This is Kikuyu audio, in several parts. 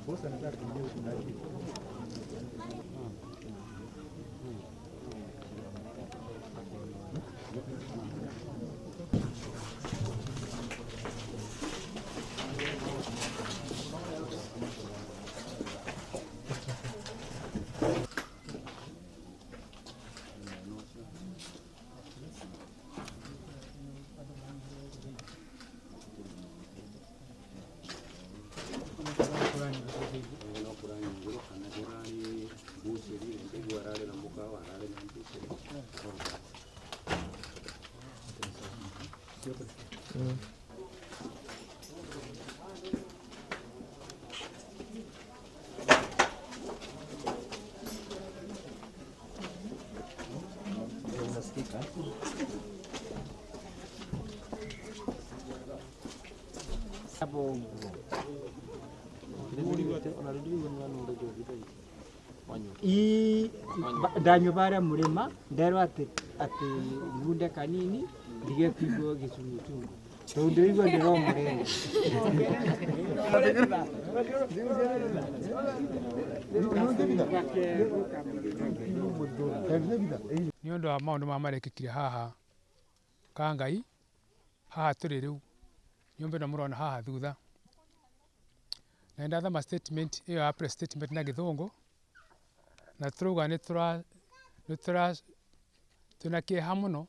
Bosi anataka kuingia huku ndani. Ii ndanyua baria murima nderwo ati ati ngunde kanini ndige kuigua gicungucungu tondu ndiraigua ndiromurere. Nĩ ũndũ wa maũndũ maya marekĩkire haha Kangai, haha tũrĩ rĩu, nyũmba ĩno mũrona haha thutha. Na nĩndathoma statement ĩyo ya press statement na gĩthũngũ, na tũrauga nĩtũra twĩna kĩeha mũno,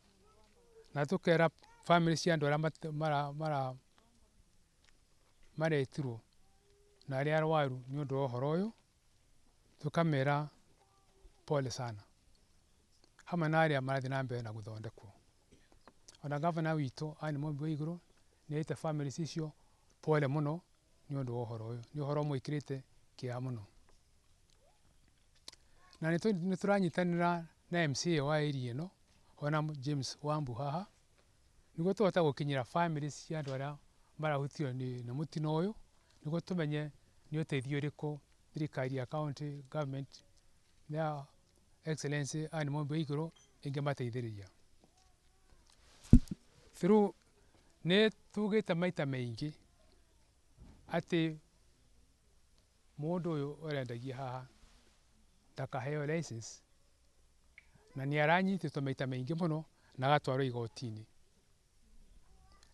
na tũkera bamĩrĩ cia andũ arĩa maretirwo na arĩa arwaru nĩ ũndũ wa ũhoro ũyũ, tũkamera pole sana, hamwe na arĩa marathiĩ na mbere na gũthondekwo. Ona gavana witũ Anne Mumbi Waiguru nĩ erĩte bamĩrĩ icio pole mũno nĩ ũndũ wa ũhoro ũyũ, nĩ ũhoro ũmwĩkĩrĩte kĩeha mũno. Na nĩ tũranyitanĩra na MCA wa area ĩno ona James Wambu haha, nĩguo tũhote gũkinyĩra bamĩrĩ cia andũ arĩa marahutio nĩ mũtino ũyũ, nĩguo tũmenye nĩ ũteithio ũrĩkũ thirikari ya county government ya Excellency Anne Mumbi Waiguru ĩngĩmateithĩrĩria. Through nĩ tugĩte maita maingĩ atĩ mũndũ ũyũ ũrendagia haha ndakaheo license, na nĩ aranyitĩtwo maita maingĩ mũno na agatwarwo igoti-inĩ.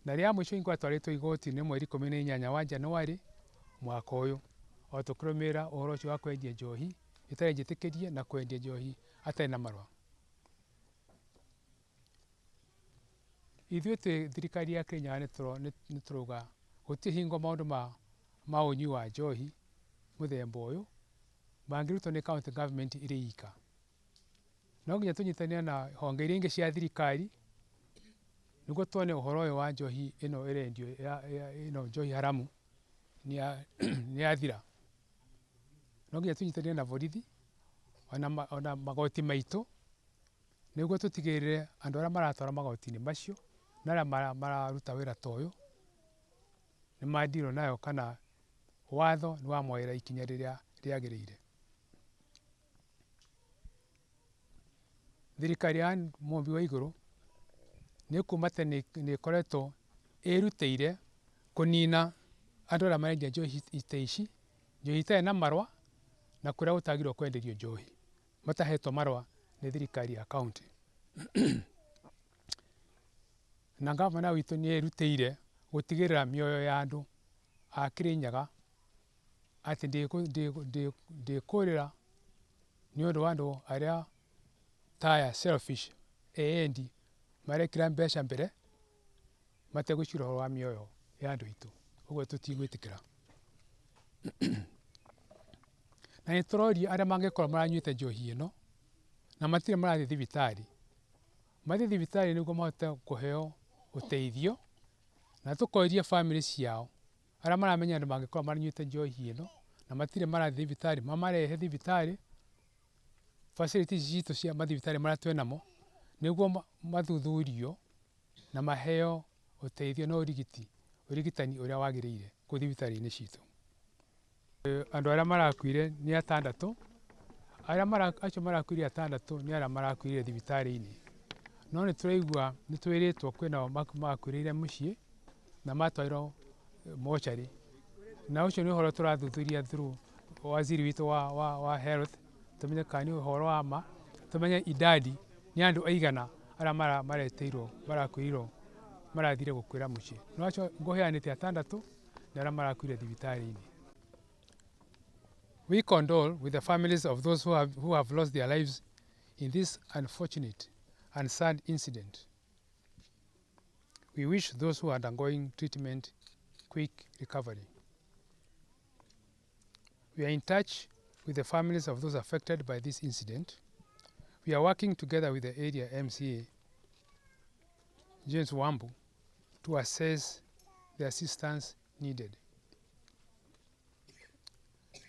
Na rĩa mũico hingo atwarĩtwo igoti-inĩ mweri 18 wa January mwaka ũyũ, o tũkĩrũmĩrĩra ũhoro ũcio wa kwendia njohi ĩtarĩ njĩtĩkĩrie na kwendia njohi atarĩ na marũa. Ithuĩ twĩ thirikari ya Kenya nĩ tũrauga gũtirĩ hingo maũndũ ma ũnyui wa njohi mũthemba ũyũ mangĩrutwo nĩ county government ĩrĩ ika. No nginya tũnyitanĩre na honge iria ingĩ cia thirikari nĩguo tuone ũhoro ũyũ wa njohi ĩno ĩrendio ĩno njohi haramu nĩ yathira. No nginya tũnyitanĩre na borithi ona magoti maitũ nĩguo tũtigĩrĩre andũ arĩa maratwara magoti-inĩ macio na arĩa mararuta wĩra ta ũyũ nĩ mandirwo nayo kana watho nĩ wamoera ikinya rĩrĩa rĩagĩrĩire. Thirikari ya Mumbi Waiguru nĩ kuma tene nĩ ĩkoretwo ĩrutĩire kũnina andũ arĩa marendia njohi ta ici, njohi itarĩ na marũa na kũrĩa gũtagĩrĩirwo kwenderio njohi matahetwo marũa nĩ thirikari ya county. Na gavana witũ nĩ erutĩire gũtigĩrĩra mĩoyo ya andũ a Kĩrĩnyaga atĩ ndĩkũrĩra nĩ ũndũ wa andũ arĩa ta aya selfish eyendi marekĩra mbeca mbere mategwĩciria ũhoro wa mĩoyo ya andũ aitũ, ũguo tũtigwĩtĩkĩra. Na nĩ tũroria arĩa mangĩkorwo maranyuĩte njohi ĩno na matirĩ marathiĩ thibitarĩ, mathiĩ thibitarĩ nĩguo mahote kũheo ũteithio, na tũkoria bamĩrĩ ciao arĩa maramenya andũ mangĩkorwo manyuĩte njohi ĩno na matirĩ marathiĩ thibitarĩ, mamarehe thibitarĩ, facilities citũ cia mathibitarĩ marĩa twĩnamo, nĩguo mathuthurio na maheo ũteithio na ũrigitani ũrĩa wagĩrĩire kũu thibitarĩ-inĩ citũ. Andũ arĩa marakuire nĩ atandatũ, arĩa acio marakuire atandatũ nĩ arĩa marakuire thibitarĩ-inĩ. No nĩ tũraigua nĩ twĩrĩtwo kwĩna makuĩrĩire mũciĩ na matwarirwo mocarĩ. Na ũcio nĩ ũhoro tũrathuthuria through Waziri witũ wa health tũmenye kana nĩ ũhoro wa ma, tũmenye idadi nĩ andũ aigana arĩa maretĩirwo marakuĩrwo marathire gũkuĩra mũciĩ. No acio ngũheanĩte atandatũ nĩ arĩa marakuire thibitarĩ-inĩ. We condole with the families of those who have lost their lives in this unfortunate and sad incident. We wish those who are undergoing treatment quick recovery. We are in touch with the families of those affected by this incident. We are working together with the area MCA, James Wambu, to assess the assistance needed.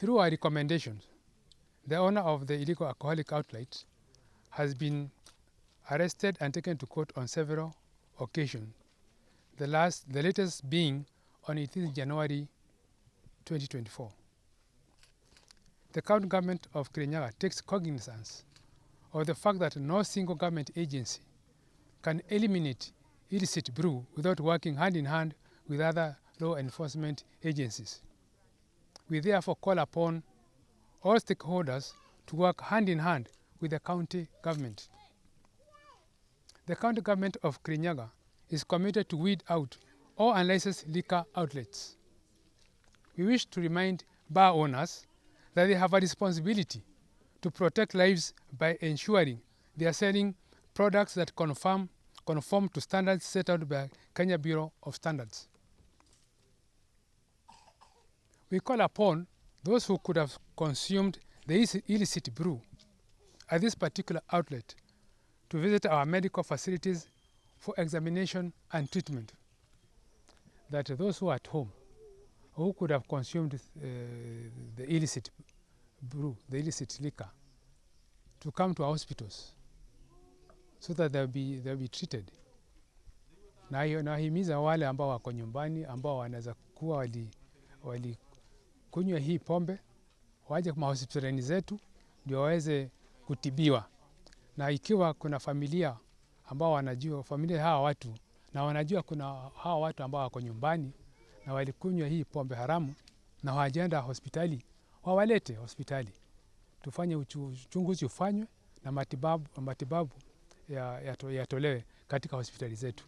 Through our recommendations, the owner of the illegal alcoholic outlet has been arrested and taken to court on several occasions, the latest being on 18th January 2024. The county government of Kirinyaga takes cognizance of the fact that no single government agency can eliminate illicit brew without working hand in hand with other law enforcement agencies. We therefore call upon all stakeholders to work hand in hand with the county government. The county government of Kirinyaga is committed to weed out all unlicensed liquor outlets. We wish to remind bar owners that they have a responsibility to protect lives by ensuring they are selling products that conform to standards set out by Kenya Bureau of Standards. We call upon those who could have consumed the illicit brew at this particular outlet to visit our medical facilities for examination and treatment. That those who are at home who could have consumed the illicit brew, the illicit liquor, to come to our hospitals so that they'll be treated. Na hiyo nawahimiza wale ambao wako nyumbani ambao wanaweza kuwa walikunywa hii pombe waje mahospitalini zetu ndio waweze kutibiwa, na ikiwa kuna familia ambao wanajua familia hawa watu na wanajua kuna hawa watu ambao wako nyumbani na walikunywa hii pombe haramu na hawajaenda hospitali, wawalete hospitali tufanye uchunguzi ufanywe na matibabu yatolewe katika hospitali zetu.